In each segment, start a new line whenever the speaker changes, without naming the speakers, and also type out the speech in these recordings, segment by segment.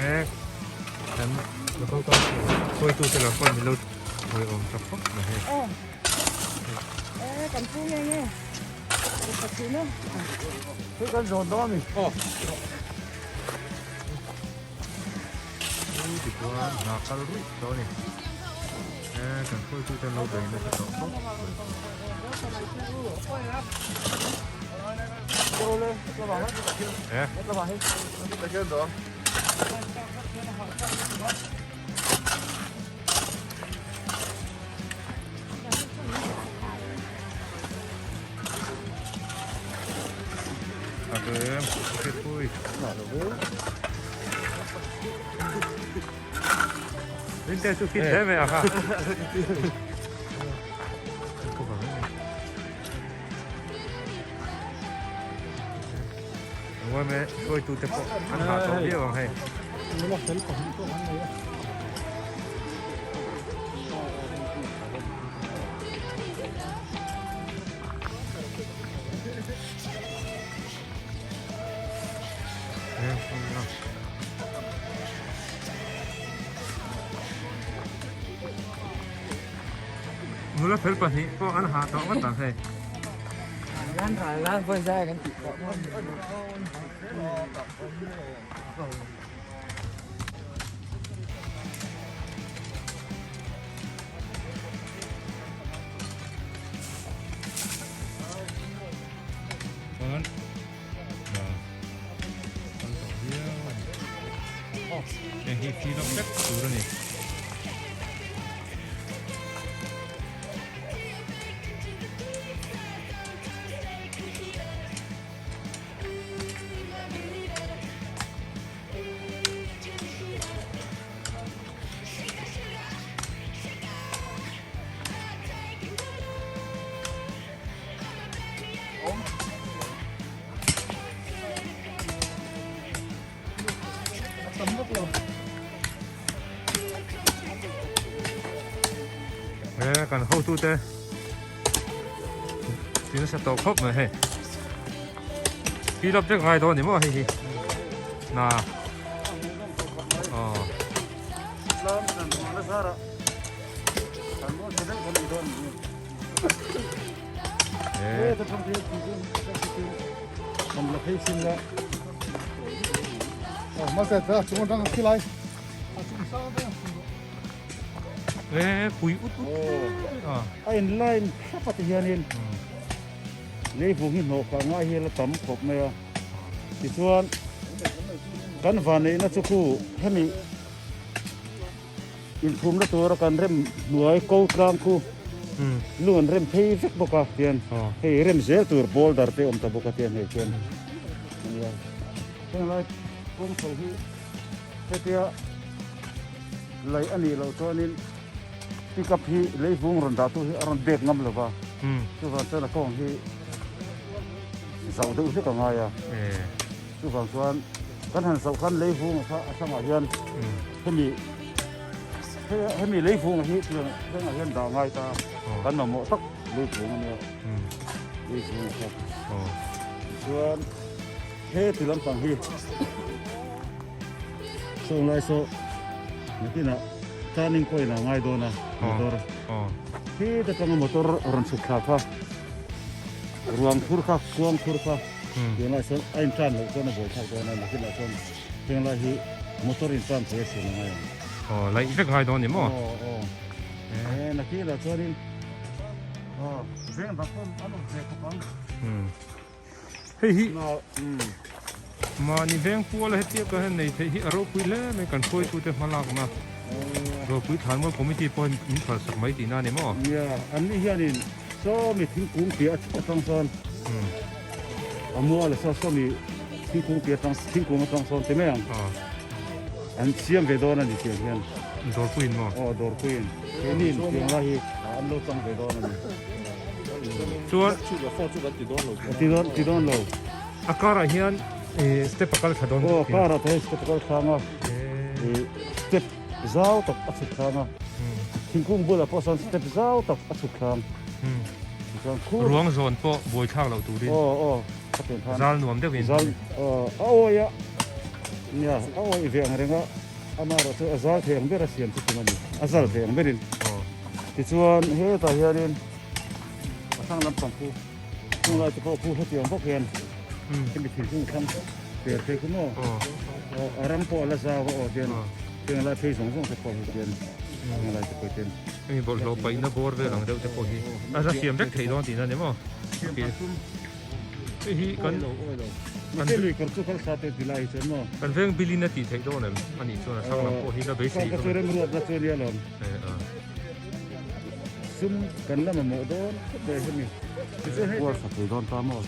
Mek kan local council hruaitute lah pawh min lo hawiawm ta khawp mai hei. Chu tichuan hna kal ruih tawh a ni. E kan hruaitute an lo bei nasa tawh khawp mai. E. Inte chu fit hle mai a kha. Ngoi me hruai tu te pawh an ha tawh viau ang hei. Nula fel pahnih pawh an ha tawh ngawt ang hei.
Lan ral lan vawi zai kan tih tawh.
Chuan kal tawh viau a ni. Heng hi fill up vek tur a ni. He kan hotute ti nasa tawh khawp mai hei fill up vek ngai dawn ni maw hei hi na aw. E pui ut ut a.
A in line thlap a ti hianin leivung hi hnawh kah ngai hi a la tam khawp mai a. Tichuan kan vanneihna chu khu hemi Inthumna tura kan rem hnuai ko tlang khu lung an rem phei vek bawk a tian hei rem zel tur boulder te awm ta bawk a tian hei chuan ania heng lai kawng chho hi hetia laih a nih loh chuanin pick up hi leivung rawn dah tu hi a rawn bek ngam lo va chuvang chuan a kawng hi zauh deuh hlek a ngai a chuvang chuan Kan han zoh khan leivunga kha a hrangah hian hemi hemi leivunga hi hrangah hian dah ngai ta kan mamawh tak leivung ania leivunga kha chuan he ti lampang hi sawng lai saw nakinah turning point ah ngai dawn a motor khi te tanga motor rawn chhuk thla kha ruang thur kha kuang thur kha Tunlai sawn a intan loh chuan a buai thlak dawn a, nakinah chuan henglai hi motor intan thei a siam a ngai ang.
Aw, laih vek ngai dawn ni maw?
Aw, aw. E, nakinah chuanin aw, veng dang pawn an awm ve khawp ang.
Hei hi mahni veng puala hetia kan han nei theih hi a ropui hle mai kan hruaitute hmalakna Ropui Thlanmual Committee pawh hi min phalsak mai tihna a ni maw?
Nia, anni hianin Sawmi thingkung piah atang sawn a mual a saw sawmi thingkung piah atang thingkung atang sawn ti mai ang an siam ve dawn a ni tiang hian.
Dawrpuiin maw?
Aw dawrpuiin. Keini in tiang lai hi an lo chang ve dawn a ni.
Chuan
Ti dawn ti dawn lo.
A karah hian step a kal thla dawn.
Aw karah te hian step a kal thla ang a. Step zau tak a chhuk thlang a. Thingkung bulah pawh sawn step zau tak a chhuk thlang. Tichuan khur.
Ruang zawn pawh buai thlak loh turin.
Aw aw khatiang khan.
Zal nuam deuhin.
Zal aw a awi a nia a awi ve ang reng a amaherawh chu a zal thei ang ber a siam chu tum a ni a zal thei ang berin. Tichuan hetah hianin a thlang lampang khu chung lai te pawh khu hetiang bawk hian hemi thingkung thlang per phei khu maw aw a ram pawh a la zau a aw tian heng lai phei zawng zawng te pawh hi tian heng lai te pawh hian
Hemi bawlhhlawh paihna bawr vel ang deuh te pawh hi a la siam vek theih dawn tihna a ni maw? Hei hi kan kan veng bilin a tih theih dawn em a nih chuan a thlang lam pawh hi la beisei
dawn. Sum kan la mamawh dawn khawp mai hemi. Kual tha thei dawn ta maw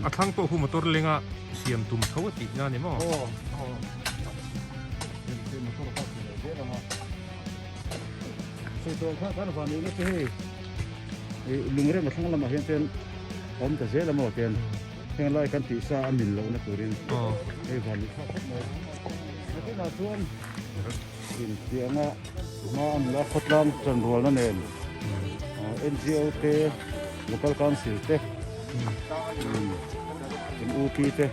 A thlang pawh khu motor lenga siam tum tho a tihna a ni maw?
Sawi kha kan van nih chu hei lungrem a thlang lamah hian chuan awm ta zel a maw tian heng lai kan tih sa a mil lohna turin hei van nih thlak khawp mai. Nakinah chuan intianga hma an la khawtlang chanrualna nen NGO te local council te UP te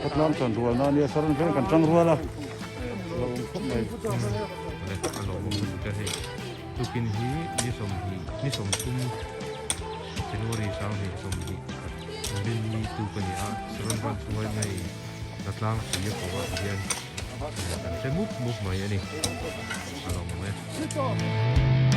khawtlang chanrualna ania saron veng kan tangrual a lo awm khawp mai.
A lawmawm lutuk e hei tukin hi ni sawmhnih ni sawmthum January sanghnih sawmhnih khat rinni tuk a ni a saron ban chhunga hei hnatlang pui a pawh ah hian kan hre mup mup mai a ni a lawmawm e.